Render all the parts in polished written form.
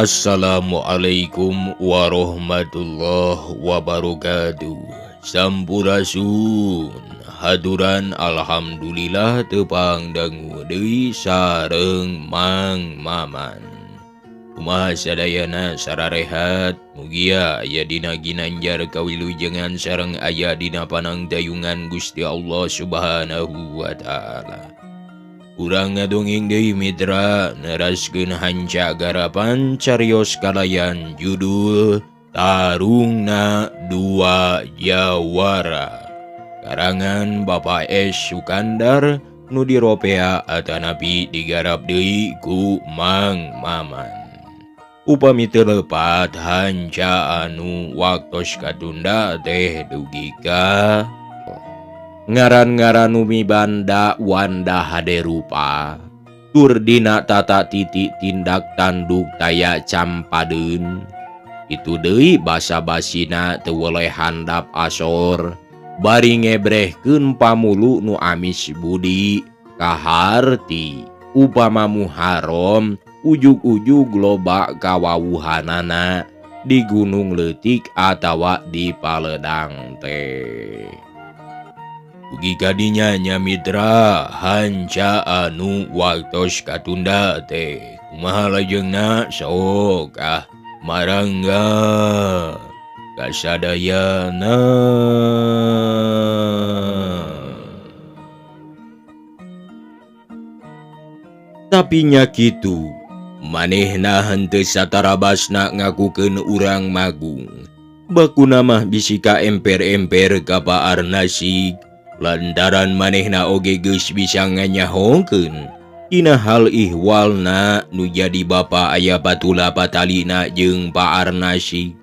Assalamualaikum warahmatullahi wabarakatuh. Sampurasun. Haduran alhamdulillah tepang dangu deui sareng Mang Maman. Kumaha sadayana sararehat, mugia aya dina ginanjar kawilujengan sareng aya dina panangtayungan Gusti Allah Subhanahu wa taala. Urang ngadongeng deui mitra neraskeun hanca garapan carios kalayan judul Tarungna Dua Jawara. Karangan Bapak S. Sukandar nu diropea atanapi digarap deui ku Mang Maman. Upami teu lepat hanca anu waktos katunda teh dugi ka ngaran-ngaran umi banda wanda haderupa tur dina tata titik tindak tanduk taya campadeun. Itu deui basa-basina teu weleh handap asor bari ngebrehkeun pamulu nu amis budi kaharti upama Muharram ujug-ujug loba kawawuhanana di Gunung Leutik atawa di Paledang teh. Ugi kadinya nya mitra hanca anu waktos katunda teh kumaha lajengna sok ah marangga kasadayana. Tapi nya kitu manehna henteu satarabasna ngakukeun urang magung. Bakuna mah bisi ka emper-emper ka Pak Arnasik lantaran manehna oge geus bisa nganyahokeun dina hal ihwalna nu jadi bapa aya patula patalina jeung Pak Arnasik.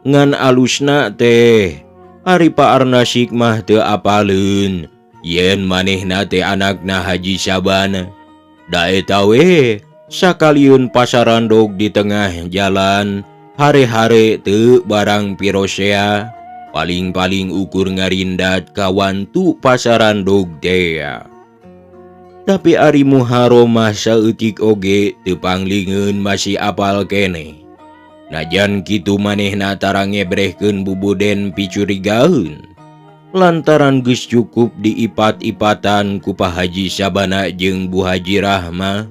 Ngan alusna teh ari Pak Arnasik mah teu apaleun yen manehna teh anakna Haji Sabana. Da eta we sakaliun pasarandog di tengah jalan hare-hare teu barang pirosea paling-paling ukur ngarindat kawantu pasarandog tea. Tapi ari Muharram saeutik oge teu panglingeun masih apal keneh. Najan kitu manehna tara ngebrehkeun bubuden picurigaeun lantaran geus cukup diipat-ipatan ku Pak Haji Sabana jeung Bu Haji Rahma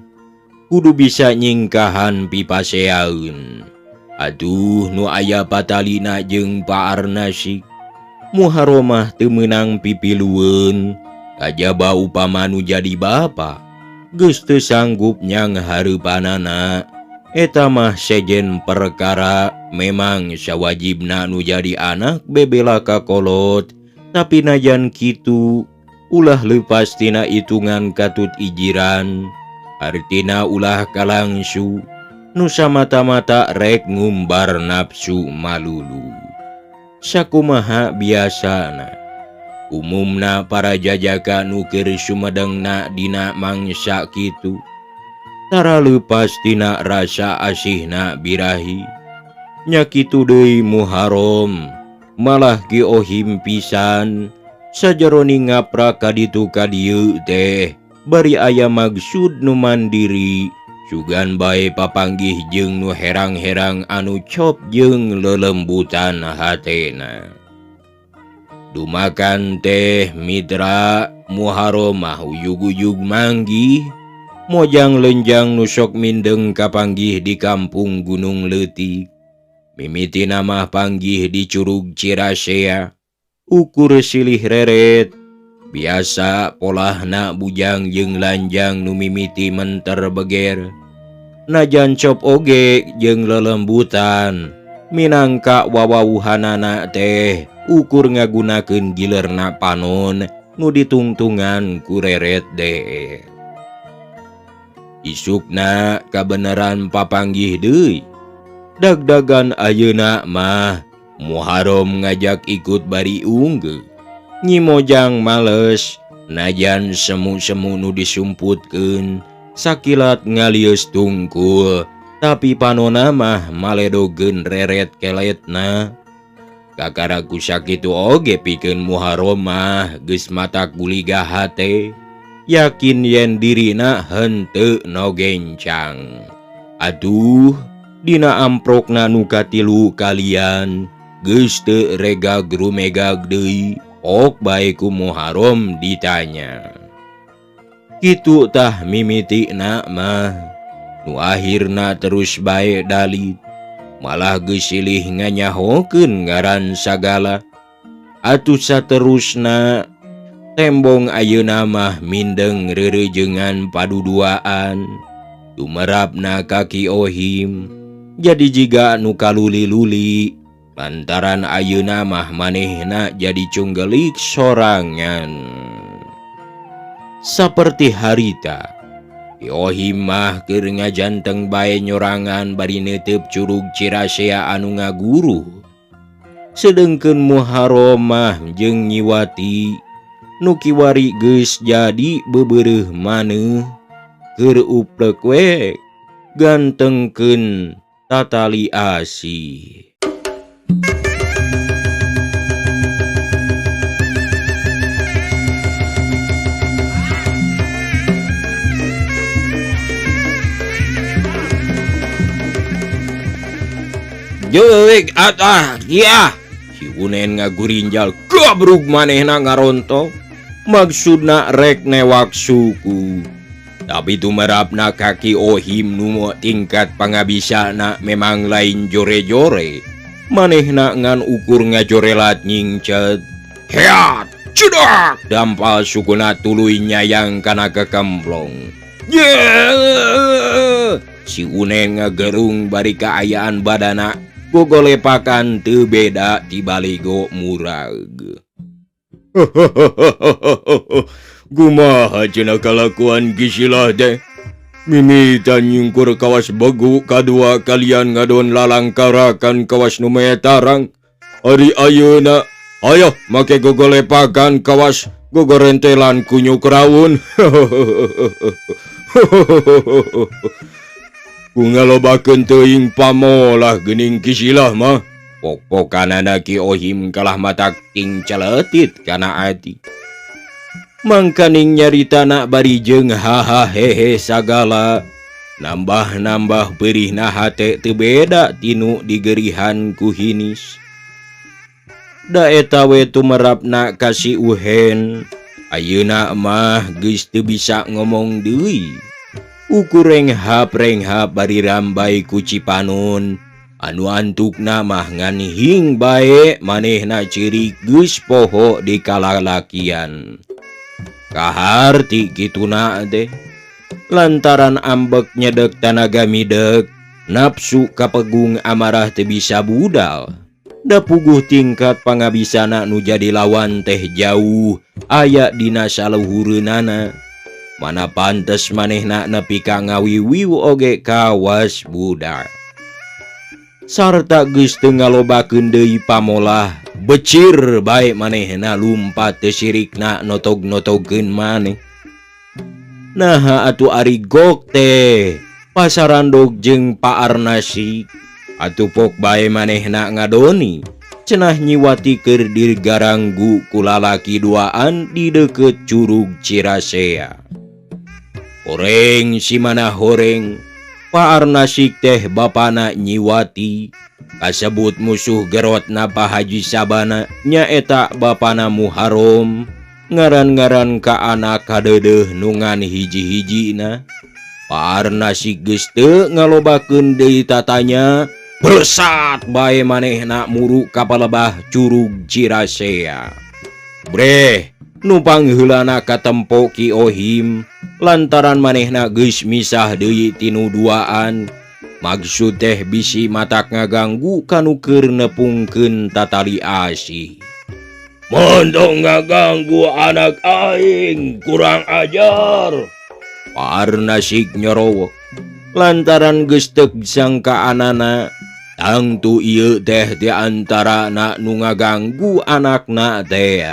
kudu bisa nyingkahan pipaseaeun. Aduh nu aya patalina jeung Pak Arnasik Muharramah teu meunang pipilueun kajaba upama nu jadi bapa geus teu sanggup nyang hareupanana. Eta mah sejen perkara memang sawajibna nu jadi anak bebela ka kolot, tapi najan kitu ulah leupas tina hitungan katut ijiran, artina ulah kalangsu nu samata-mata rek ngumbar nafsu malulu. Sakumaha biasana umumna para jajaka nu keur sumedengna dina mangsa kitu tara leupas tina rasa asihna birahi. Nya kitu deui Muharram malah kiohim pisan sajeroni ngaprak ka ditu ka dieu teh bari aya maksud nu mandiri sugan bae papanggih jeung nu herang-herang anu cop jeung lelembutan hatena. Dumakan teh mitra Muharram mah ujug-ujug manggih mojang lenjang nu sok mindeng kapanggih di kampung Gunung Leutik. Mimiti mah panggih di Curug Cirasea ukur silih reret. Biasa polahna bujang jeung lanjang nu mimiti menter beger. Najan cop oge jeung lelembutan minangka wawawuhanana teh ukur ngagunakeun gilerna panon nu ditungtungan ku reret deh. Isukna kabeneran papanggih deui. Dagdagan ayeuna mah Muharram ngajak ikut bari unggeuh. Nyi Mojang males najan semu-semu nu disumputkeun sakilat ngalieus tungkul tapi panona mah maledogeun reret keletna. Kakara ku sakitu oge pikeun Muharram mah geus matak guliga hate yakin yen dirina henteu no gencang. Aduh, dina amprokna nu katilu kalian geus teu regag rumegag deui ok bae ku Muharram ditanya. Kitu tah mimitina mah nu akhirna terus bae dalit malah geus silih nganyahokeun ngaran sagala. Atuh saterusna tembong ayeuna mah mindeng reureujeungan paduduaan tumerapna ka Ki Ohim jadi jiga nu kaluli-luli lantaran ayeuna mah manehna jadi cunggelik sorangan. Saperti harita Ki Ohim mah keur ngajanteng bae nyorangan bari neuteup curug Cirasea anu ngaguruh. Sedengkeun Muharram mah jeung Nyiwati nu kiwari geus jadi beubeureuh maneuh keur uplek we gantengkeun tatali asih. Jelik atah ya si Unen ngagurinjal gabrug manehna ngarontok maksudna rek newak suku tapi tumerapna kaki Ohim nu tingkat pangabisana memang lain jore-jore manehna ngan ukur ngajorelat nyingcet heat cedak dampal sukuna tuluy nyayang kana kekemplong. Yeah! Si Unen ngagerung bari kaayaan badana gogolepakan teu beda ti baligo murag. Kumaha cenah kalakuan Kisilah teh? Mimitan nyungkur kawas begu kadua kalian ngadon lalangkarakan kawas nu metarang. Ari ayeuna ayo make gogolepakan kawas gogorentelan kunyuk rawun. Ku ngalobakeun teuing pamolah geuning Kisilah mah. Pok-pokanana Ki Ohim kalah matak ting celetit kana ati. Mangkaning nyaritana bari jeung haha hehe sagala nambah-nambah perihna hate teu beda tinu digerihan ku hinis. Da eta we tumerapna ka si Uhen ayeuna mah geus teu bisa ngomong deui. Ukur renghap-renghap bari rambai ku Cipanon anu antukna mah ngan hing bae manehna ceurik geus poho di kalalakian. Kaharti kituna teh lantaran ambek nyedek tanaga midek nafsu kapegung amarah teu bisa budal. Da puguh tingkat pangabisana nu jadi lawan teh jauh aya dina saluhureunana. Mana pantes manehna nepi ka ngawiwiu oge kawas budak. Sarta geus teu ngalobakeun deui pamolah becir bae manehna lumpat teu sirikna notog-notogkeun maneh. Naha atuh ari gok teh pasarandog jeung Paarnasi atuh pok bae manehna ngadoni cenah Nyiwati keur digaranggu ku lalaki duaan di deukeut curug Cirasea. Horeng si mana horeng Paarnasik teh bapana Nyiwati kasebut musuh gerotna Pak Haji Sabana nyaeta bapana Muharram ngaran-ngaran ka anak kadeudeuh nu ngan hiji-hijina. Paarnasik geus teu ngalobakeun deui tatanya bersat bae manehna muru ka palebah curug Cirasea. Breh nu pangheulana katempo Ki Ohim lantaran manehna geus misah deui tinu duaan maksud teh bisi matak ngaganggu kanu keur nepungkeun tatali asih. Montong ngaganggu anak aing kurang ajar. Paarnasik nyorowok lantaran geus teuk sangkaanana Tangtu ieu teh di antarana nu ngaganggu anakna teh.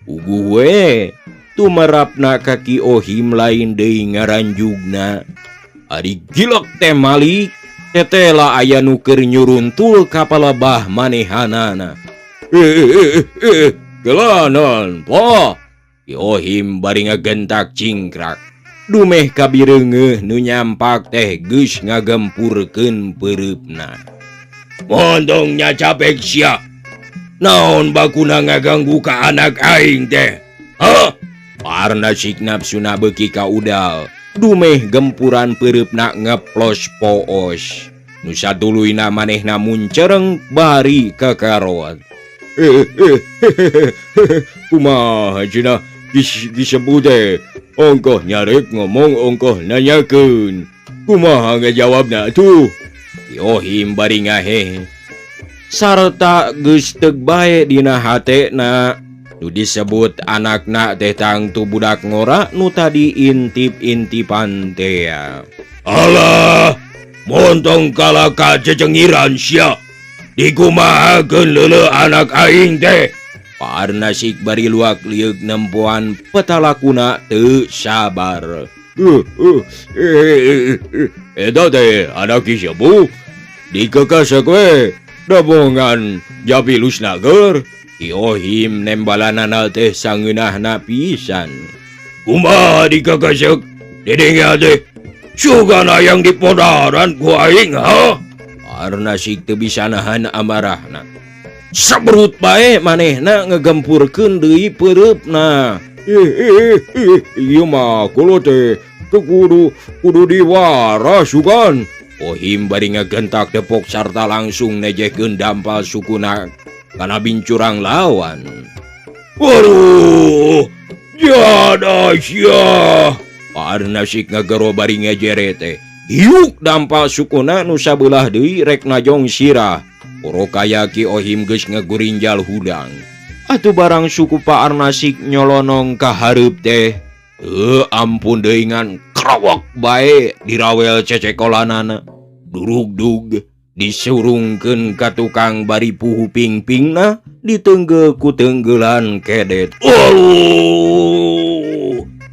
Puguh we tumerapna ka Ki Ohim lain deui ngaranjugna. Ari gilok teh Malik tetela aya nu keur nyuruntul ka palebah manehanana. Gelanan po. Ki Ohim bari ngagentak cingkrak. Dumeh kabireungeuh nu nyampak teh geus ngagempurkeun peureupna. Mondong nya capek sia. Naon bakuna ngaganggu ka anak aing teh? Hah? Parnasik nafsuna beuki ka udal. Dumeh gempuran peureupna ngeplos poos. Nu satuluyna manehna muncereng bari kakarot. Kumaha cenah disebut teh? Ongkoh nyarek ngomong ongkoh nanyakeun. Kumaha ngajawabna tuh? Ki Ohim bari ngahehe. Sarta geus teug bae dina hatena. Nu disebut anakna teh tangtu budak ngora nu tadi intip-intipan teh. Alah, montong kalaka cecengiran sia. Dikumahakeun leuleuh anak aing teh. Parnasik bari luak lieuk nempoan petalakuna teu sabar. Eta teh anak Ki Sepuh dikekasek we dabongan japi lusna geur. Ki Ohim nembalanana teh sangeunahna pisan. Kumaha dikekasek didinya teh sugan hayang dipodaran ku aing ha? Parnasik teu bisa nahan amarahna. Saberut bae manehna ngegempurkeun deui peureupna. Ieu mah kolot teh teu kudu diwara sugan. Ohim bari ngagentak depok sarta langsung nejehkeun dampal sukuna kana bincurang lawan. Waduh, jada sia. Parnasik ngagero bari ngejere teh. Hiuk dampal sukuna nu sabelah deui rek najong sirah. Porokaya Ki Ohim geus ngagurinjal hudang. Atuh barang suku Pak Arnasik nyolonong ka hareup teh. Ampun deui ngan krowok bae dirawel cecekolanana. Durugdug disurungkeun ka tukang bari puhu pingpingna ditenggel ku tenggelan kedet. Aduh,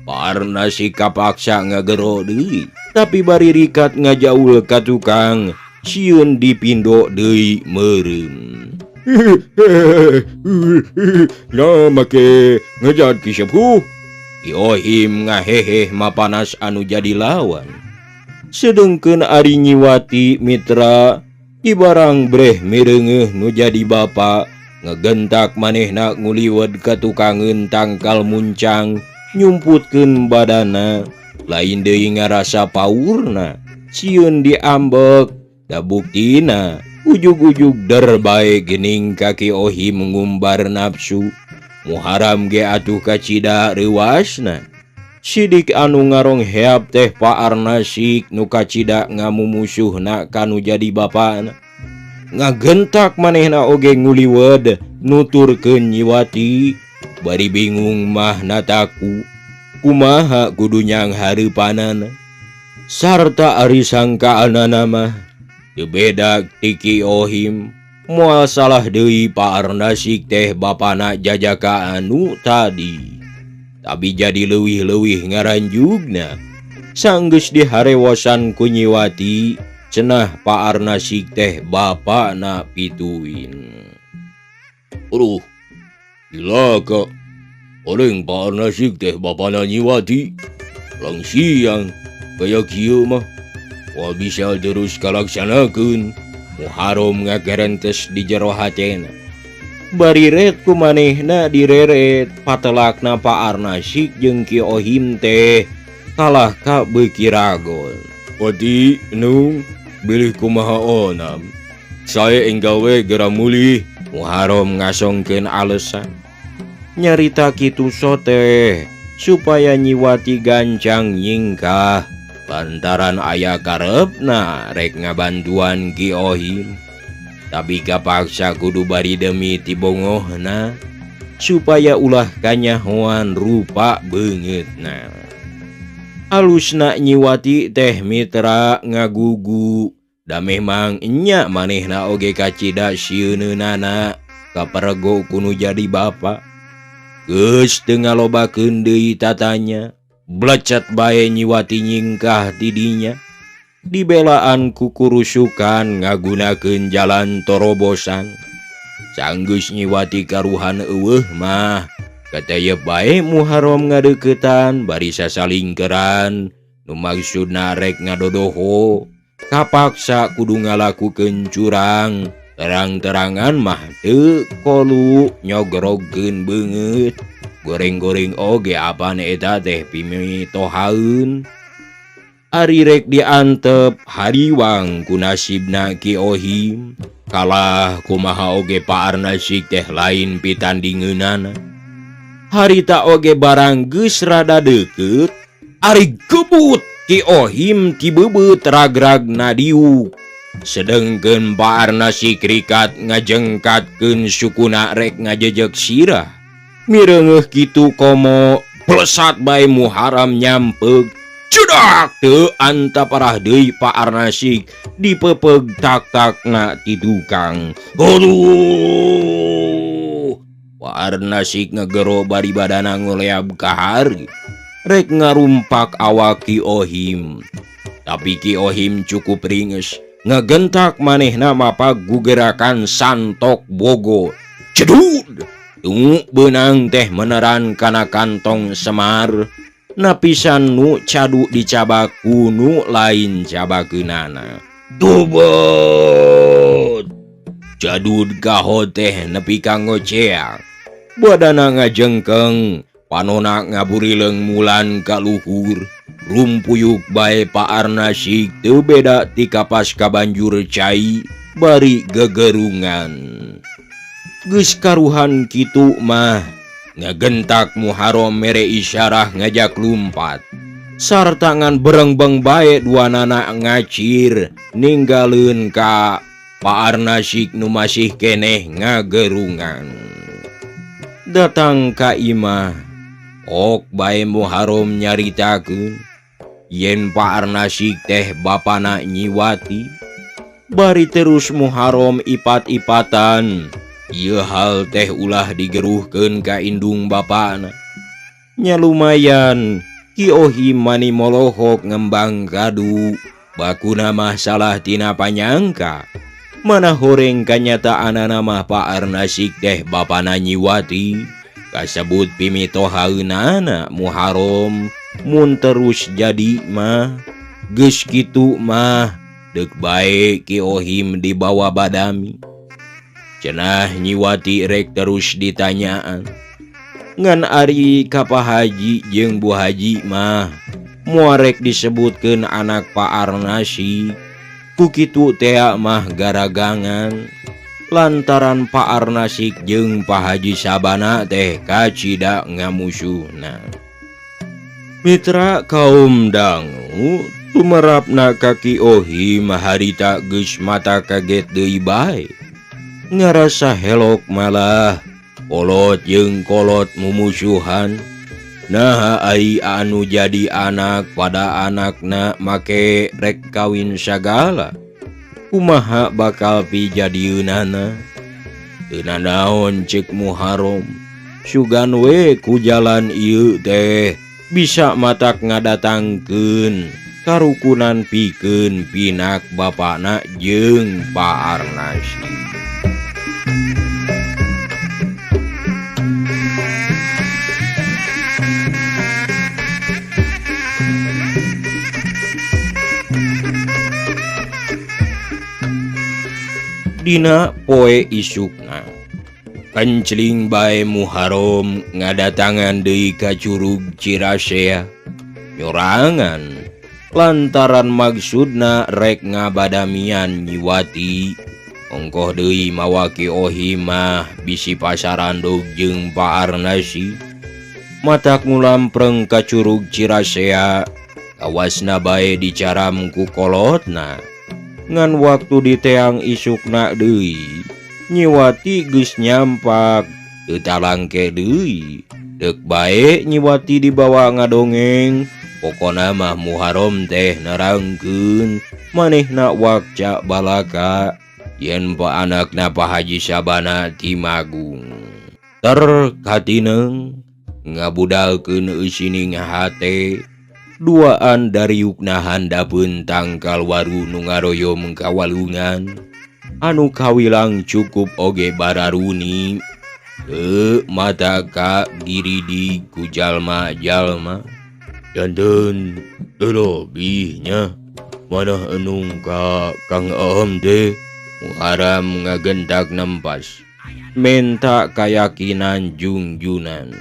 Pak Arnasik kapaksa ngagero deui, tapi bari rikat ngajaul ka tukang. Sieun dipindo deui meureun. Nah make ngejat Ki Sepuh. Ki Ohim ngaheheh mapanas anu jadi lawan. Sedengkeun ari Nyiwati mitra ibarang breh mireungeuh nu jadi bapa ngegentak manehna nguliwed ka tukangeun tangkal muncang nyumputkeun badana lain deui ngarasa paurna sieun diambek. Da buktina ujug-ujug der bae geuning ka Ki Ohim ngumbar nafsu. Muharam ge atuh kacida reuasna. Sidik anu ngarong heap teh Pak Arnasik nu kacida ngamumusuhna kanu jadi bapana. Ngagentak manehna oge nguliwed nuturkeun Nyiwati. Bari bingung mah nataku kumaha kudu nyang hareupanana. Sarta ari sangkaanana mah teu beda ti Ki Ohim. Moal salah deui Pak Arnasik teh bapana jajaka anu tadi. Tapi jadi leuwih-leuwih ngaranjugna. Sanggeus diharewosan ku Nyiwati, cenah Pak Arnasik teh bapana pituin. Aduh, cilaka. Oleng Pak Arnasik teh bapana Nyiwati. Lang siang kaya kieu mah. Moal bisa terus kalaksanakeun. Muharam ngagerentes di jero hatena. Bariret ku manehna direret patelakna Pak Arnasik jeung Ki Ohim teh kalah ka beuki ragol. Wati nung bilih kumaha onam. Sae enggal we geura mulih. Muharam ngasongkeun alesan. Nyarita kitu sote supaya Nyiwati gancang nyingkah. Lantaran aya karepna rek ngabantuan Ki Ohim. Tapi kapaksa kudu bari demi tibongohna supaya ulah kanyahoan rupa beungeutna. Alusna Nyiwati teh mitra ngagugu Da memang nya manehna oge kacida sieuneunana kaperego ku nu jadi bapa. Geus teu ngalobakeun deui tatanya, blecet bae Nyiwati nyingkah ti dinya. Dibelaan ku kurusukan ngagunakeun jalan torobosan. Sanggeus Nyiwati karuhan eueuh mah, katayep bae Muharram ngadeuketan bari sasalingkeran nu maksudna rek ngadodoho. Kapaksa kudu ngalakukeun curang, terang-terangan mah teu kolu nyogrogkeun beungeut. Goreng-goreng oge apan eta teh pimitohaeun. Ari rek diantep hariwang ku nasibna Ki Ohim. Kalah kumaha oge Pak Arnasik teh lain pitandingeunana. Harita oge barang geus rada deukeut, ari gebut Ki Ohim tibebeut ragrag nadiuk. Sedengkeun Pak Arnasik rikat ngajengkatkeun sukuna rek ngajejek sirah. Mireungeuh kitu komo plesat bae Muharram nyampeug. Cedak teu antaparah deui Pak Arnasik dipepeg tak-takna ti tukang. Aduh! Pak Arnasik ngegero bari badana ngoleab ka hari. Rek ngarumpak awak Ki Ohim. Tapi Ki Ohim cukup ringes, ngegentak manehna mapag gugerakan santok bogo. Cedud! Tunggu beunang teh meneran kana kantong Semar. Napisan nu cadu dicabak ku nu lain cabakeunana. Tubet! Jadud gaho teh nepi ka ngoceak. Badana ngajengkeng, panona ngaburileung mulan ka luhur. Rumpuyuk bae Pak Arnasik teu beda ti kapas ka banjur cai bari gegerungan. Geus karuhan kitu mah ngagentak Muharram mere isyarah ngajak lumpat. Sartangan berengbeng bae dua nana ngacir ninggaleun ka Pak Arnasik nu masih keneh ngagerungan. Datang ka imah, ok bae Muharram nyaritakeun yen Pak Arnasik teh bapana Nyiwati. Bari terus Muharram ipat-ipatan. Ieu hal teh ulah digeruhkeun ka indung bapana. Nya lumayan, Ki Ohim mani molohok ngembang kadu. Bakuna mah salah tina panyangka. Mana horeng kanyataanana mah Pak Arnasik teh bapana Nyiwati. Kasebut pimitohaeunana Muharram mun terus jadi mah. Geus kitu mah deuk bae Ki Ohim dibawa badami. Cenah Nyiwati rek terus ditanyaan. Ngan ari ka Pak Haji jeung Bu Haji mah moal rek disebutkeun anak Pak Arnasik. Ku kitu tea mah garagangan. Lantaran Pak Arnasik jeung Pak Haji Sabana teh kacida ngamusuhna. Mitra kaum dangu tumerapna ka Ki Ohim harita geus mata kaget deui bae. Ngarasa helok malah kolot jeung kolot mumusuhan. Naha ai anu jadi anak pada anakna make rek kawin sagala. Kumaha bakal pijadieunana? Teu nanaon ceuk Muharram. Sugan we ku jalan ieu teh bisa matak ngadatangkeun karukunan pikeun pinak bapana jeung Pak Arnasik. Dina poe isukna kencling bae Muharram ngadatangan deui ka Curug Cirasea nyorangan lantaran maksudna rek ngabadamian Nyiwati. Ongkoh deui mawa Ki Ohim mah bisi pasarandog jeung Pak Arnasi. Matak ngulampreng ka Curug Cirasea kawasna bae dicaram ku kolotna. Ngan waktu diteang isukna deui Nyiwati geus nyampak teu talangke deui. Deuk bae Nyiwati dibawa ngadongeng. Pokona mah Muharram teh nerangkeun Manehna wakca balaka yen pa anakna Pak Haji Sabana ti Magung. Ter katineng ngabudalkeun eusining hate duaan dariukna handapeun tangkal waru nu ngaroyom ka walungan anu kawilang cukup oge bararuni mata ka giridi ku jalma-jalma janten teu lobihnya manah enung ka Kang Aam teh. Muharam ngagentak nempas menta kayakinan jungjunan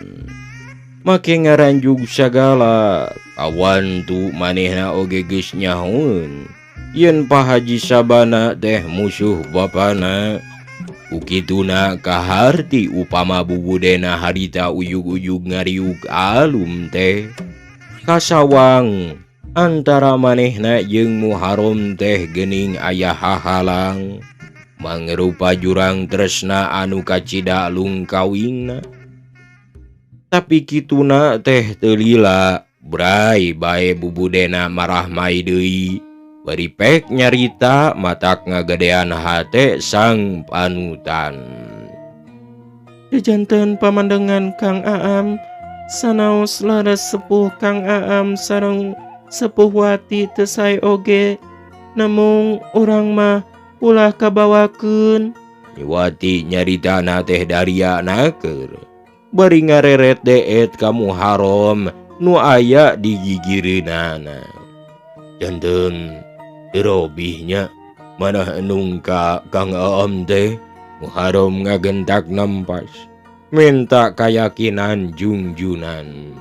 make ngaranjug sagala kawantu manehna oge geus nyahoeun yen Pak Haji Sabana teh musuh bapana. Ku kituna kaharti upama bubudena harita ujug-ujug ngariuk alum teh kasawang antara manehna jeung Muharam teh geuning aya hahalang mangrupa jurang tresna anu kacida lungkawingna. Tapi kituna teh teu lila bray bae bubudena marahmai deui bari pek nyarita matak ngagedean hate sang panutan. Janten pamandangan Kang Aam sanaos laras sepuh Kang Aam sareng sepuh Wati teu sae oge namung urang mah ulah kabawakeun. Wati nyaritana teh daria naker bari ngareret deet ka Muharam nu aya di gigireunana. Janten terobihnya manah enung ka Kang Aam teh. Muharam ngagentak nempas minta kayakinan jungjunan.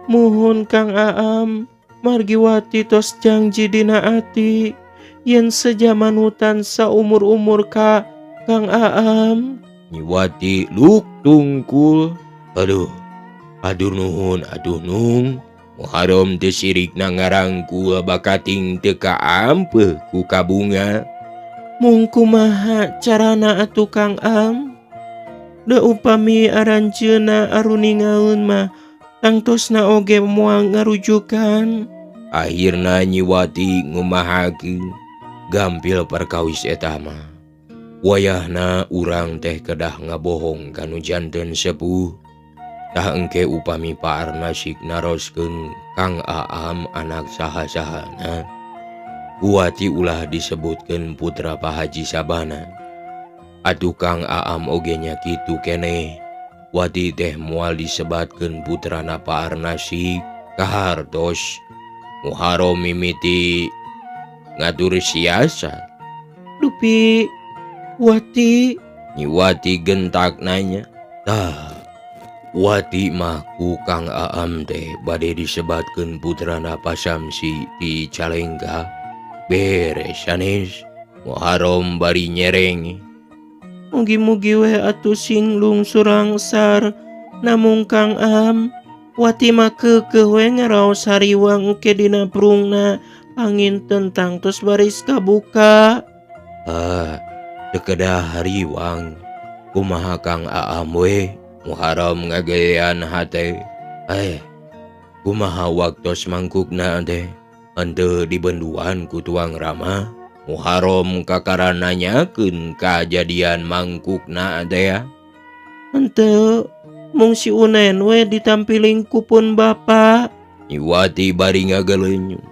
Muhun Kang Aam margi Wati tos janji dina ati yen sejamanutan saumur-umur ka Kang Aam. Nyi Wati luk tungkul. Aduh, aduh nuhun aduh nung. Muharam teu sirikna ngarangkul bakating teu kaampeuh ku kabunga. Mung kumaha carana atuh Kang Am? Da upami aranjeunna aruningaeun mah tangtosna oge moal ngarujukan. Akhirna Nyi Wati ngumahakeun gampil perkawis eta mah. Wayahna urang teh kedah ngabohong kanu janten sepuh. Tah engke upami Pak Arnasik naroskeun Kang Aam anak saha-sahana. Wati ulah disebutkeun putra Pak Haji Sabana. Atuh Kang Aam oge nya kitu keneh. Wati teh moal disebatkeun putrana Pak Arnasik kahartos. Muharam mimiti ngatur siasat. Dupi Wati. Nyi Wati gentak nanya. Tah Wati mah ku Kang Aam teh bade disebatkeun putrana Pak Samsi ti Calengka. Beres sanes. Muharam bari nyereng. Mugi-mugi we atuh sing lungsurang sar. Namung Kang Am Wati mah keukeuh we ngaraos hariwang engke dina prungna panginten tangtos baris kabuka. Ah, teu kedah hariwang. Kumaha Kang Aam we? Muharam ngagedean hate. Kumaha waktos mangkukna teh? Henteu dibenduan ku tuang Rama. Muharam kakara nanyakeun kajadian mangkukna teh ya. Henteu, mung si Unen we ditampiling ku pun bapa. Nyi Wati bari ngagelenyum.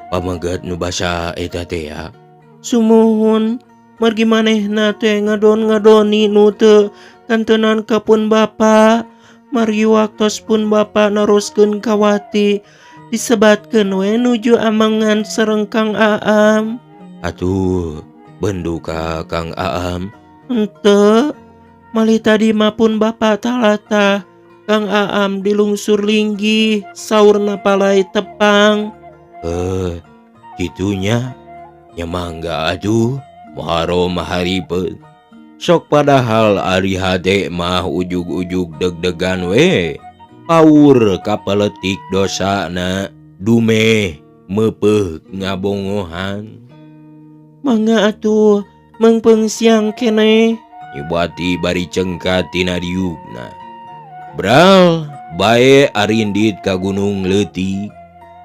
Pamagat nu basa eta teh ya. Sumuhun, margi manehna teh ngadon-ngadoni nu teu kantenan ka pun bapa. Margi waktos pun bapa naroskeun ka Wati disebatkeun we nuju amangan sareng Kang Aam. Atuh, bendu ka Kang Aam. Henteu, malih tadi mah pun bapa talatah Kang Aam dilungsur linggih saurna palai tepang. Kitunya nya mangga atuh. Muharam haripet. Sok padahal ari hate mah ujug-ujug deg-degan we. Paur kapeletik dosana dumeh meupeuh ngabongohan. Mangga atuh mengpeung siang keneh. Nyi Wati bari cengkat tina diukna. Bral bae arindit ka gunung leutik.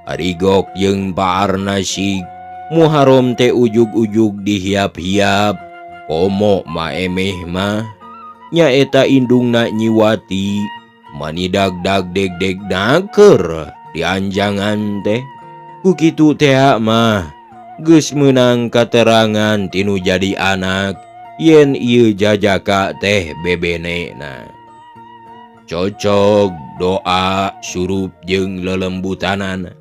Arigok jeung Pak Arnasik Muharom teh ujug-ujug dihiap-hiap komo maemeh mah nyaeta indungna Nyiwati mani dag-dag deg-deg naker dianjangan teh. Ku kitu teh mah geus meunang katerangan tinu jadi anak yen ieu jajaka teh bebenena. Cocok doa surup jeung lelembutanana.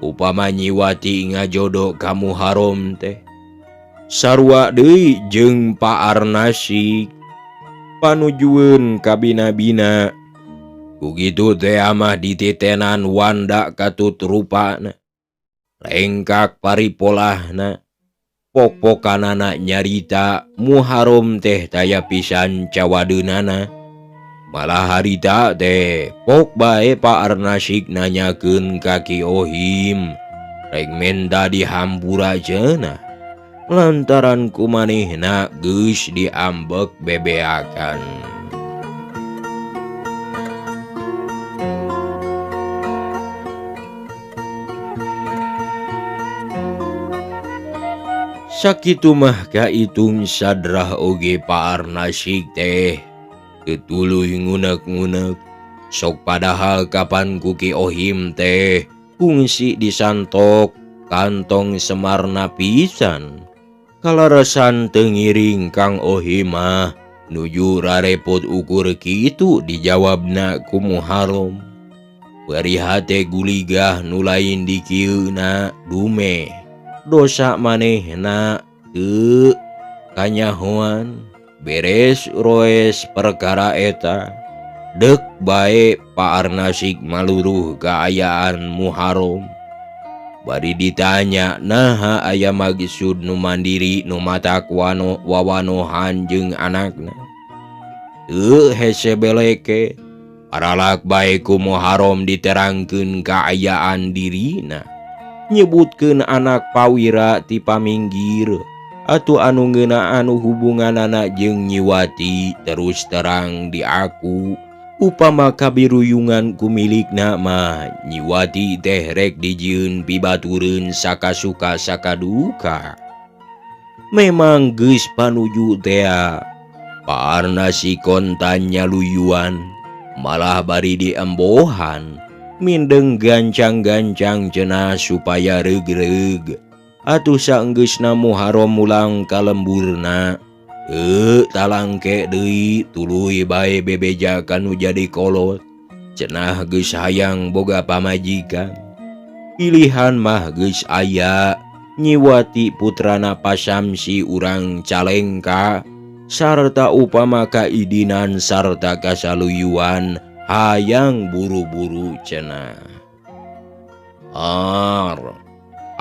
Upama Nyiwati ngajodoh ka Muharom teh sarua deui jeung Pak Arnasik panujueun kabina-bina. Ku kitu teh mah dititenan wanda katut rupana lengkak paripolahna pok-pokanana nyarita Muharom teh taya pisan cawadeunana. Malah harita teh pok bae Pak Arnasik nanyakeun ka Ki Ohim rek menta dihampura cenah lantaran kumanehna geus diambek bebeakan. Sakitu mah kaitung sadrah oge Pak Arnasik teh tuluy ngunek-ngunek sok padahal kapan ku Ki Ohim teh kungsi disantok kantong semarna pisan. Kalaresan teu ngiring Kang Ohim mah nuju rarepot ukur kitu dijawabna ku Muharom. Bari hate guligah nu lain dikieuna dumeh dosa manehna teu kanyahoan. Beres roes perkara eta dek bae Pak Arnasik maluruh kaayaan Muharom. Bari ditanya naha aya maksud nu mandiri nu matak wawanohan jeung anakna. Teu hese beleke paralak bae ku Muharom diterangkeun kaayaan dirina nyebutkeun anak pawira ti paminggir atuh anu ngeunaan hubunganana jeung Nyiwati terus terang diaku. Upama kabiruyungan ku milikna mah Nyiwati teh rek dijieun pibatureun sakasuka sakaduka. Memang geus panuju tea Pak Arnasik kontan nyaluyuan malah bari diembohan mindeng gancang-gancang cenah supaya reug-reug. Atuh saenggeusna Muharom mulang ka lemburna talangke deui tuluy bae bebeja kanu jadi kolot cenah geus hayang boga pamajikan. Pilihan mah geus aya Nyiwati putrana Pasamsi urang Calengka sarta upama kaidinan sarta kasaluyuan hayang buru-buru cenah. Ar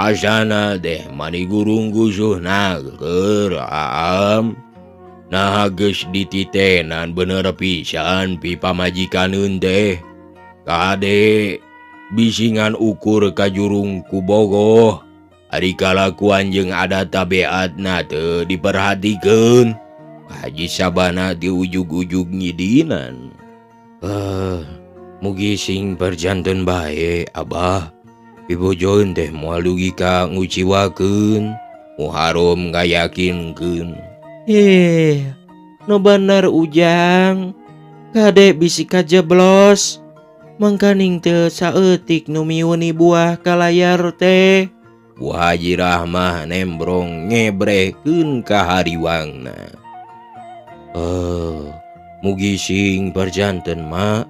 asana deh mani gurung gusuhna keur aam. Nah geus dititenan bener pisan pi pamajikaneun teh. Kade bisingan ukur ka jurung ku bogoh. Ari kalakuan jeung adat tabiatna teu diperhatikeun. Haji Sabana di ujug-ujug nyidinan. Mugi sing perjanten bae Abah. Pibojoeun teh moal dugi ka nguciwakeun. Muharom ngayakinkeun. No bener Ujang. Kade bisi kajeblos. Mangkaning teu saeutik nu miuni buah ka layar teh. Bu Haji Rahmah nembrong ngebrekeun ka hariwangna. Mugi sing perjanten mak.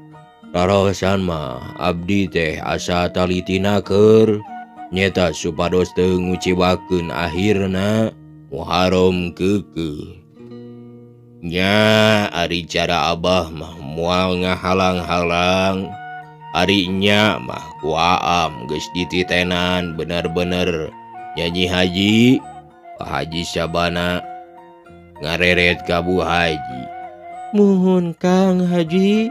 Raraosan mah abdi teh asa talitinaker nyeta supados teu nguciwakeun akhirna. Muharom keukeuh. Nya ari cara Abah mah moal ngahalang-halang. Ari nya mah ku Aam geus dititenan bener-bener nyanyi haji. Pak Haji Sabana ngareret ka Bu Haji. Muhun Kang Haji.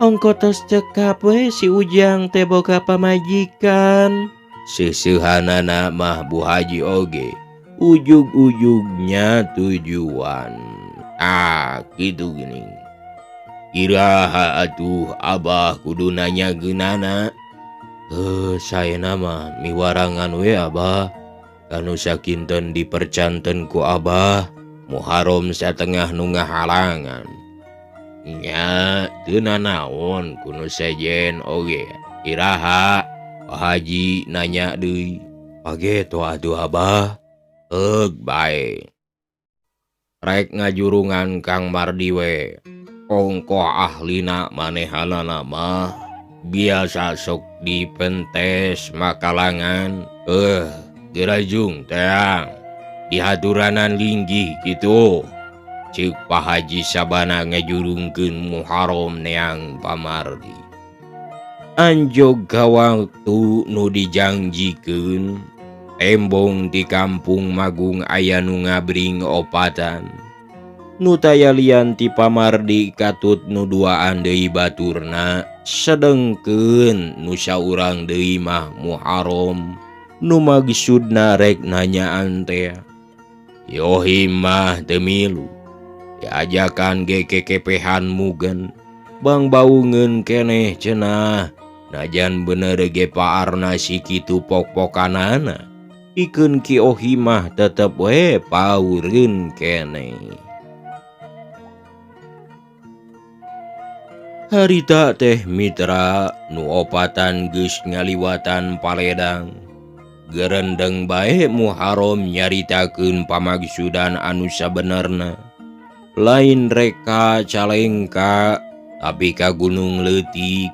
Ongko tos cekap we si Ujang teh boga pamajikan. Seusehanana mah Bu Haji oge ujug-ujugnya tujuan. Ah, kitu geuning. Iraha atuh Abah kudu nanya geunana. Saena mah miwarangan we Abah. Kanu sakinten dipercanten ku Abah Muharram satengah nu ngahalangan. Nya teu nanaon ku nu sejen oge. Iraha Pak Haji nanya deui. Pageto atuh Abah. Eug bae. Rek ngajurungan Kang Mardi we. Ongkoh ahlina manehanana mah biasa sok dipentes makalangan. Gerajung teang dihaturanan linggih kitu. Ceuk Pak Haji Sabana ngajurungkeun Muharram neang Pamardi. Anjog ka waktu nu dijangjikeun, embong di kampung Magung aya nu ngabring opatan. Nu taya lian ti Pamardi katut nu duaan deui baturna, sedengkeun nu saurang deui mah Muharram nu maksudna rek nanyaan teh. Yohim mah teu milu. Diajakan ge kekepehan mugen, bang baungeun keneh cenah. Najan bener ge paarna si kitu pok-pokanana. Ikeun Ki Ohi mah tetep we paureun keneh. Harita teh mitra nu opatan geus ngaliwatan paledang. Gerendeng bae Muharram nyaritakeun pamaksudan anu sabenerna. Lain reka calengka tapi ka gunung leutik.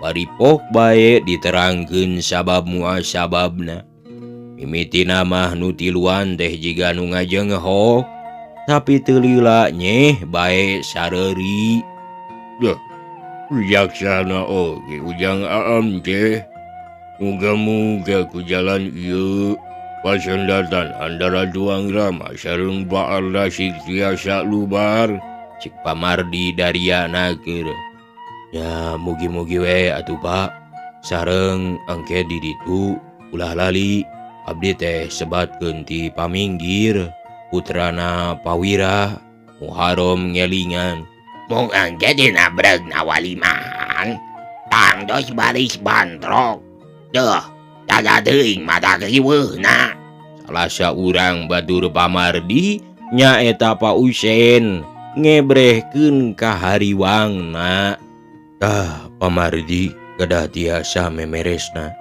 Bari pok bae diterangkeun sabab muasababna. Mimitina mah nu tiluan teh jiga nu ngajenghok, tapi teu lila nyeh bae sareuri. Duh, wijaksana oge Ujang Aam teh. Muga-muga ku jalan ieu pasendatan antara Duang Rama sareng Pak Ardasik tiasa lubar. Cik Pamardi dariana keur. Ya mugi-mugi we atuh Pak. Sareng engke di ditu ulah lali abdi teh sebatkeun ti paminggir putrana Pawira. Muharram ngelingan. Mung engke dina breugna waliman tangdos baris bantrok. Duh, jaga teuing mata riweuhna. Salah saurang batur Pamardi nyaeta Pak Usen ngebrehkeun ka hariwangna. Tah Pamardi kedah tiasa memeresna.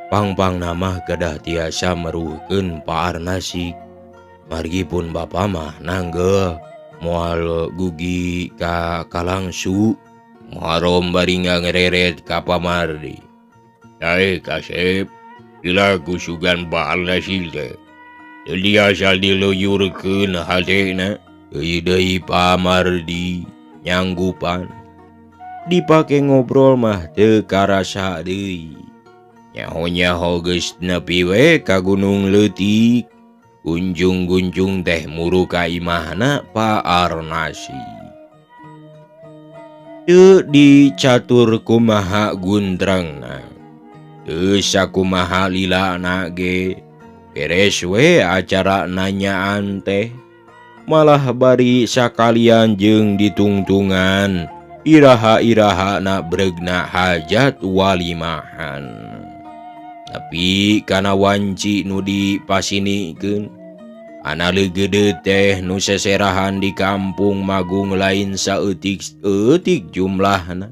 Pangpangna mah kedah tiasa meruhkeun Pak Arnasik. Margi pun bapa mah nanggeuh moal gugi ka kalangsu. Muharram bari ngareret ka Pamardi. Dae kasep, dilaku sugan Pak Arnasik teh. Teu biasa diluyurkeun hatena. Deui deui Pamardi nyanggupan. Dipake ngobrol mah teu karasa deui. Nyaho-nyaho geus nepi we ka gunung leutik. Gunjung-gunjung teh muru ka imahna Pak Arnasi. Teu dicatur kumaha gundrangna. Teu sakumaha lilana ge. Beres we acara nanyaan teh. Malah bari sakalian jeung ditungtungan. Iraha-iraha na bregna hajat walimahan. Tapi kana wanci nu dipasinikeun, ana leugede teh nu seserahan di kampung Magung lain saeutik-eutik jumlahna.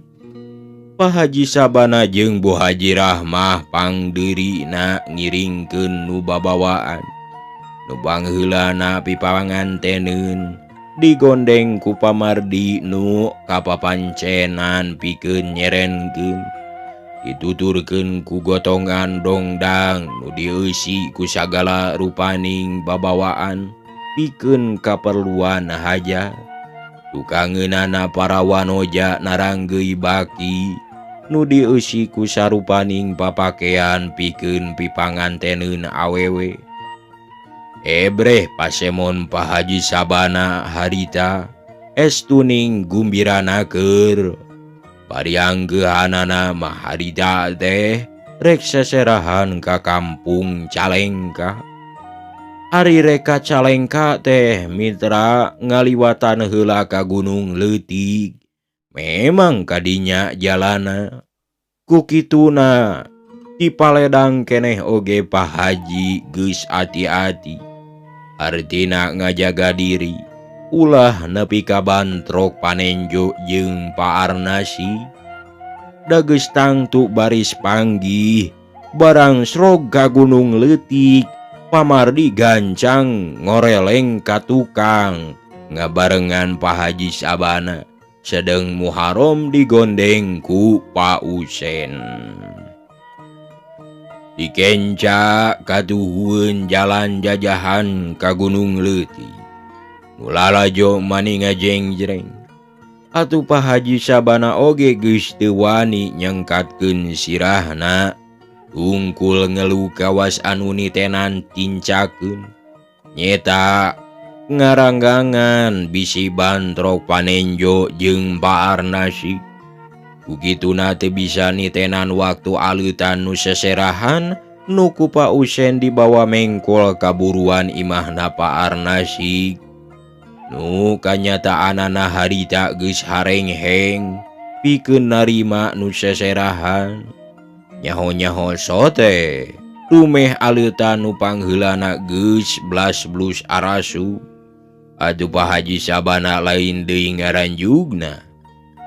Pak Haji Sabana jeung Bu Haji Rahmah pangdeurina ngiringkeun nu babawaan. Nu pangheulana pipanganteneun digondeng ku Pamardi nu kapapancenan pikeun nyerenkeun. Dituturkeun ku gotongan dongdang nu dieusi ku sagala rupaning babawaan pikeun kaperluan hajat. Tukangeunana para wanoja naranggeuy baki nu dieusi ku sarupaning papakean pikeun pipanganteneun awewe. Ebreh pasemon Pak Haji Sabana harita estuning gumbirana keur. Parianggeuhanana mah harita teh rek seserahan ka kampung Calengka. Ari reka Calengka teh mitra ngaliwatan heula ka gunung leutik. Memang kadinya jalana. Ku kituna Di paledang keneh oge Pak Haji geus ati-ati. Artina ngajaga diri ulah nepi ka bantrok Panenjo jeung Pak Arnasi. Da geus tangtu baris panggih barang srog ka gunung leutik Pamardi gancang ngoreleng ka tukang ngabarengan Pak Haji Sabana sedeng Muharom digondeng ku Pak Usen. Dikenca katuhueun jalan jajahan ka Gunung Leutik. Nu lalajo mani ngajeng-jreng. Atuh Pak Haji Sabana oge geus teu wani nyengkatkeun sirahna. Tungkul ngelu kawas anu nitenan tincakeun. Nyeta ngaranggangan bisi bantrok Panenjo jeung Pak Arnasi. Kukituna teu bisa nitenan waktu aleutan nu seserahan nu ku Pak Usen dibawa mengkol kaburuan imahna Pak Arnasi. Nu kanyataanana harita geus harengheng pikeun narima nu seserahan. Nyaho-nyaho sote rumeh aleutan nu pangheulana geus blas-blus arasu. Atuh Pak Haji Sabana lain deui ngaranjugna.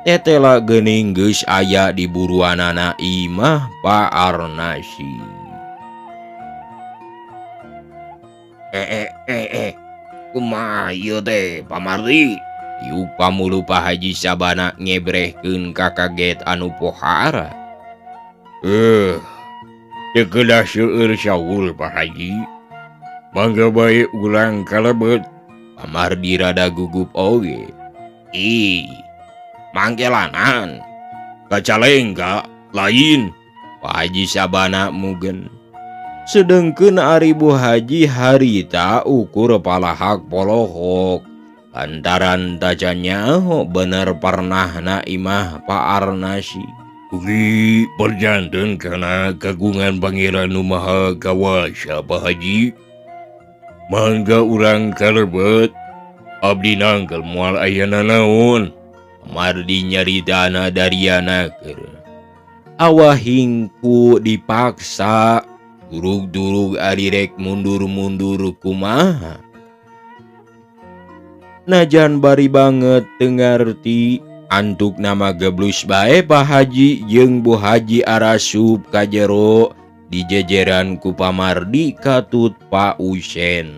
Tetela geuning geus aya di buruanana imah Pak Arnasi. Kumaha ieu teh Pamardi? Yuk pamulu Pak Haji Sabana ngebrehkeun kakaget anu pohara. Teu kedah seueur saul Pak Haji. Mangga bae urang kalebet. Pamardi rada gugup oge. Ih, mangkelanan. Kacalengka lain. Pak Haji Sabana mugen. Sedengkeun ari Bu Haji harita ukur palahak polohok. Lantaran tacan nyaho bener pernahna imah Pak Arnasi. Ugi perjanten kana kagungan Pangeran Nu Maha Kawasa Pak Haji. Mangga urang kalebet. Abdi nangkel moal aya nanaon. Mardi nyaritana dariana keur. Awahingku dipaksa durug-durug ari rek mundur-mundur kumaha. Najan bari banget teu ngarti antuk nama geblus bae Pak Haji jeung Bu Haji arasup ka jero dijejeran ku Pamardi katut Pak Usen.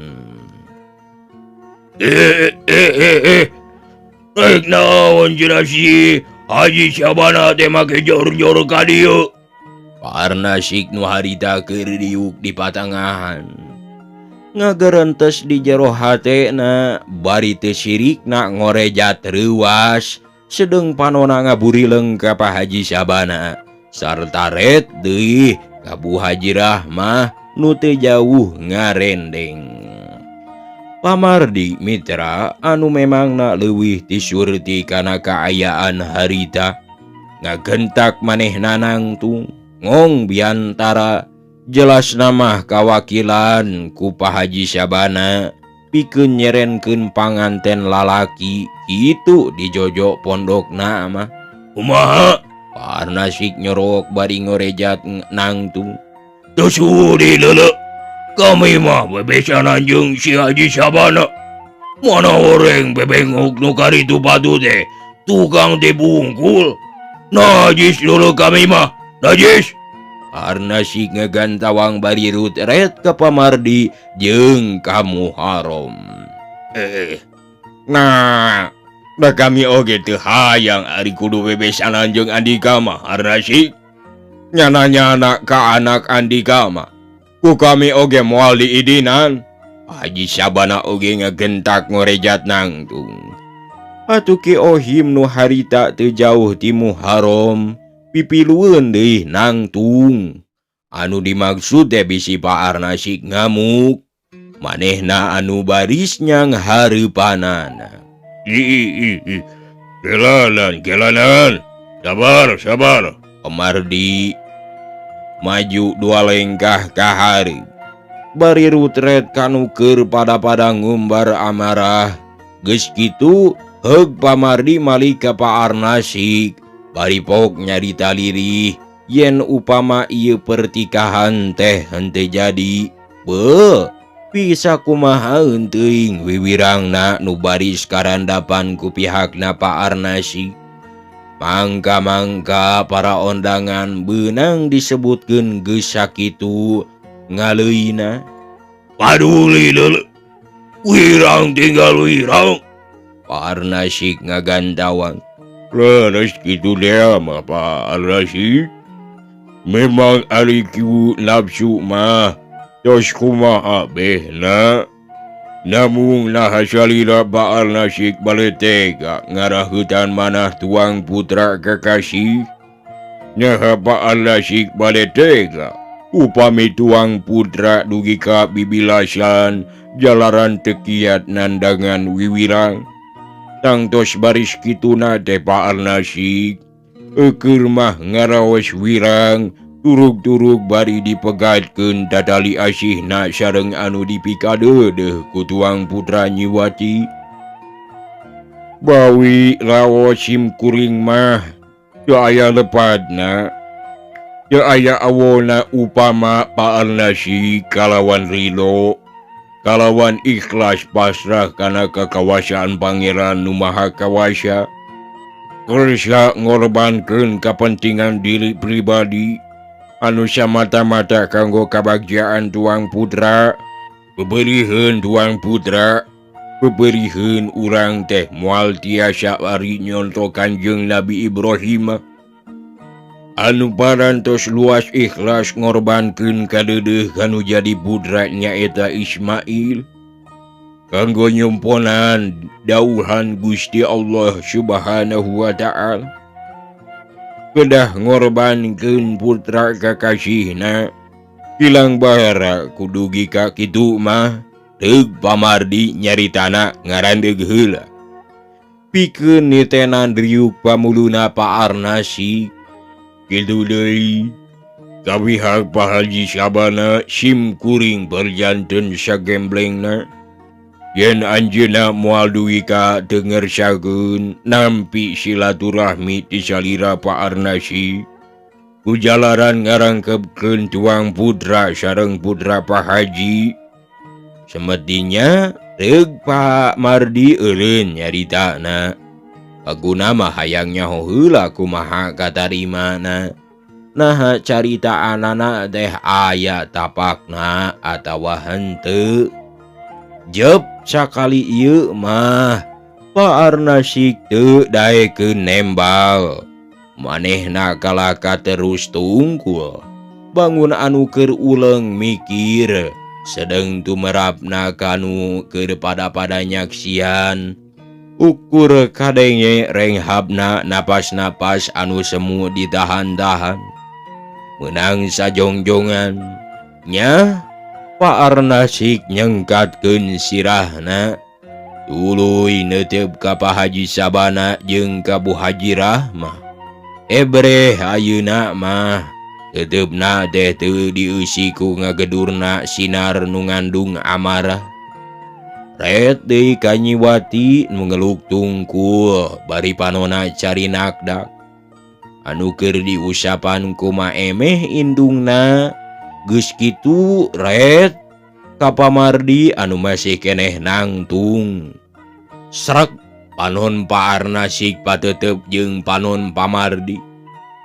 Rek naon cenah si Haji Sabana teh make jor-jor ka dieu. Parnasik nu harita keur diuk di patangahan. Ngagerentes di jero hatena bari teu sirikna ngorejat reuas sedeng panona ngaburileng ka Pak Haji Sabana sarta ret deui ka Bu Haji Rahmah nu teu jauh ngarendeng. Pamardi mitra anu memangna leuwih ti surti kana kaayaan harita ngagentak manehna nangtung ngong biantara jelas namah kawakilan ku Pak Haji Sabana pikeun nyerenkeun panganten lalaki kitu dijojok pondokna mah. Kumaha? Parnasik nyorok bari ngorejat nangtung. Teu sudi leuleuh. Kami mah bebesanan jeung si Haji Sabana. Mana oreng bebengok nu karitu batu teh tukang teh bungkul. Najis leuleuh kami mah. Najis. Arnasik ngegantawang bari rutret ka Pamardi jeung ka Muharom. Nah, da kami oge teu hayang ari kudu bebesanan jeung Andika mah Arnasik. Nyana-nyana ka anak Andika mah. Ku kami oge moal diidinan. Haji Sabana oge ngagentak ngorejat nangtung. Atuh Ki Ohim nu harita teu jauh ti Muharom pipilueun deui nangtung. Anu dimaksud teh bisi Pak Arnasik ngamuk. Manehna anu baris nyang hareupanana. Gelanan, gelanan. Sabar, sabar. Pamardi maju dua lengkah ka hareup. Bari rutret kanu keur pada-pada ngumbar amarah. Geus kitu heug Pamardi malik ka Pak Arnasik. Bari pok nyarita lirih Yen upama ieu pertikahan teh henteu jadi, beuh, bisa kumaha teuing wiwirangna nu baris karandapan ku pihakna Pak Arnasi. Mangka-mangka para ondangan beunang disebutkeun geus sakitu ngaleuina. Paduli deuleu. Wirang tinggal wirang. Pak Arnasik ngagantawang. Leres kitu dea mah Pak Arnasik. Memang ari kieu nafsu mah tos kumaha behna. Namung naha salira Pak Arnasik bale tega ngaraheutan manah tuang putra kekasih. Naha Pak Arnasik bale tega upami tuang putra dugi ka bibilasan jalaran teu kiat nandangan wiwirang. Tangtos baris kituna teh Pak Arnasik eukeur mah ngaraos wirang turug-turug bari dipegatkeun tatali asihna sareng anu dipikadeudeuh ku tuang putra Nyiwati. Bawi raos sim kuring mah teu aya lepatna, teu aya awona upama Pak Arnasik kalawan ridho, kalawan ikhlas pasrah kana kakawasaan Pangeran Nu Maha Kawasa. Kersa ngorbankeun kapentingan diri pribadi anu samata-mata kanggo kabagjaan tuang putra, beberiheun tuang putra, beberiheun urang teh moal tiasa ari nyonto Kanjeng Nabi Ibrahim anu parantos luas ikhlas ngorbankeun kadeudeuh kanu jadi putra nyaeta Ismail kanggo nyumponan dauhan Gusti Allah Subhanahu wa Ta'ala. Kedah ngorbankeun putra kakasihna hilang bahara kudugi ka kitu mah deug pamardi nyaritana ngarandeug heula. Pikeun nitenan riuk pamuluna Pak Arnasik. Kitu deui kawihak Pak Haji Sabana sim kuring berjanten sagemblengna. Yen anjeunna moal dugi ka teu ngersakeun nampi silaturahmi ti salira Pak Arnasi. Ku jalaran ngarangkepkeun tuang putra sareng putra Pak Haji. Semedinya reug Pak Mardi eureun nyaritana. Paguna mah hayang nyaho heula kumaha katarimana. Naha caritaanana teh aya tapakna atawa henteu. Jep sakali ieu mah Pak Arnasik teu daekeun nembal. Manehna kalaka terus tungkul. Bangun anu keur uleung mikir, sedeng tumerapna kanu keur pada-pada nyaksian. Ukur kadenge renghabna napas-napas anu semu ditahan-tahan. Menang sajongjongan nya Pak Arnasik nyengkatkeun sirahna. Tuluy neuteup ka Pak Haji Sabana jeung ka Bu Haji Rahmah. Ebreh ayeuna mah teuteup-na teh teu dieusi ku ngagedurna sinar nu ngandung amarah. Ret deui ka Nyiwati nu ngeluk tungkul bari panona carinakdak. Anu keur diusapan kuma emeh indungna. Geus kitu ret ka Pamardi anu masih keneh nangtung. Srek panon Pak Arnasik patetep jeung panon Pamardi.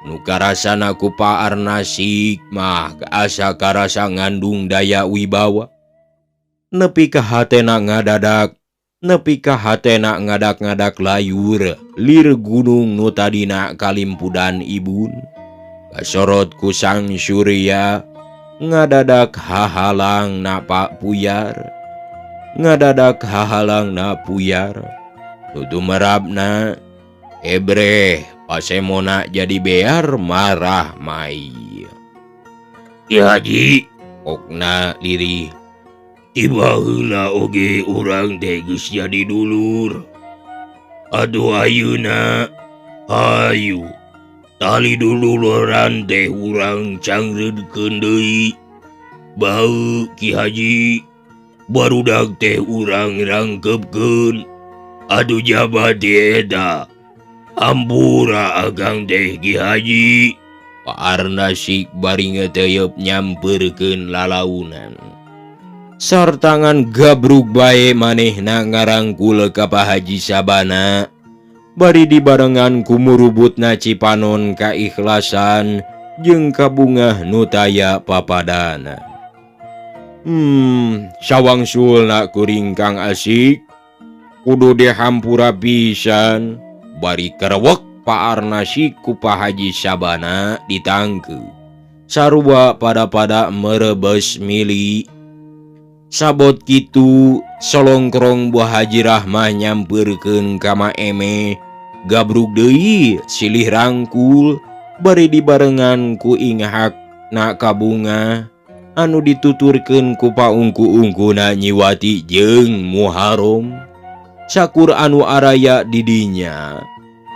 Nu karasana ku Pak Arnasik mah asa karasa ngandung daya wibawa. Nepi ka hatena ngadadak, nepi ka hatena ngadak-ngadak layur lir gunung nu tadina kalimpudan ibun. Kasorot ku Sang Surya ngadadak hahalang na Pak Puyar, ngadadak hahalang na puyar. Tutu merabna ebreh pasemona jadi bear marah mai. Ki Haji okna lirih. Tiba heula oge urang teh geus jadi dulur. Aduh ayeuna hayu tali dululuran teh urang cangreudkeun deui. Bau Ki Haji barudak teh urang rangkepkeun. Aduh jabat eta. Ampura akang teh Ki Haji. Pak Arnasik bari ngeteyep nyamperkeun lalaunan. Sartangan gabrug bae manehna ngarangkul ka Pak Haji Sabana. Bari dibarengan ku murubutna Cipanon kaikhlasan jeung kabungah nu taya papadana. Sawangsulna kuring Kang Asik kudu dihampura pisan bari kerewek Pak Arnasik ku Pak Haji Sabana ditangke. Sarua pada-pada merebes mili. Sabot kitu solongkrong Buah Haji Rahmah nyamperkeun ka Ma Eme. Gabrug deui silih rangkul bari dibarengan ku inghak na kabunga anu dituturkeun ku paungku-ungkuna Nyiwati jeung Muharom. Sakur anu araya didinya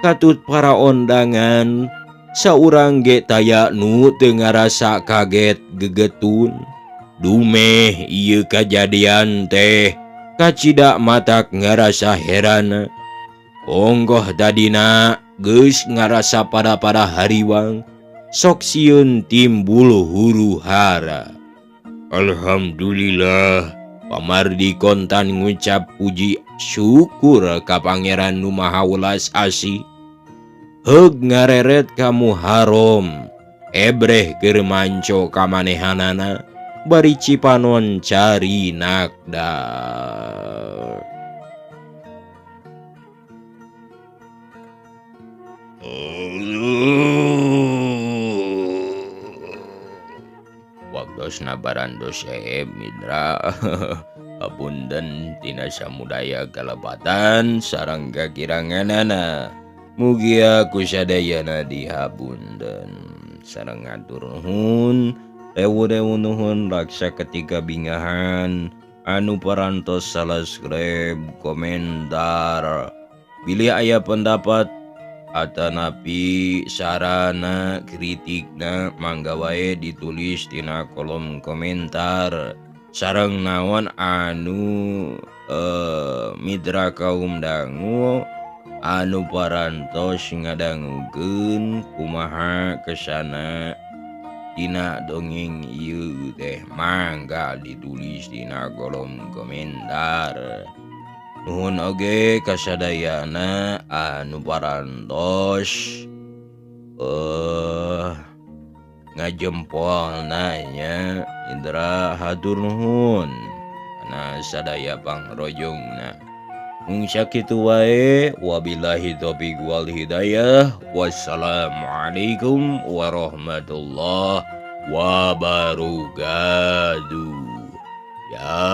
katut para ondangan saurang ge taya nu teu ngarasa kaget gegetun. Dumeh ieu kajadian teh kacida matak ngarasa heran. Onggoh tadina geus ngarasa pada-pada hariwang sok sieun timbul huru hara. Alhamdulillah Pamardi kontan ngucap puji syukur ka Pangeran nu Maha Welas Asih. Heug ngareret ka Muharom ebreh keur manco ka manehanana bari Cipanon cari nakda. Waktosna barandos Mitra apunten tina samudaya kalebatan sareng kakiranganana. Mugia kusadayana dihapunten sareng atur nuhun rewu-rewu nuhun raksa ketika bingahan anu parantos subscribe komentar bilih aya pendapat atanapi sarana kritikna mangga wae ditulis dina kolom komentar sareng naon anu mitra kaum dangu anu parantos ngadangukeun kumaha kesana dina dongeng ieu teh mangga ditulis dina kolom komentar. Nuhun oge kasadayana anu parantos ngajempol nanya Indra hatur nuhun kana sadaya pangrojongna. Mung sakitu wae, wabillahi taufiq wal hidayah. Wassalamualaikum warahmatullahi wabarakatuh. Ya.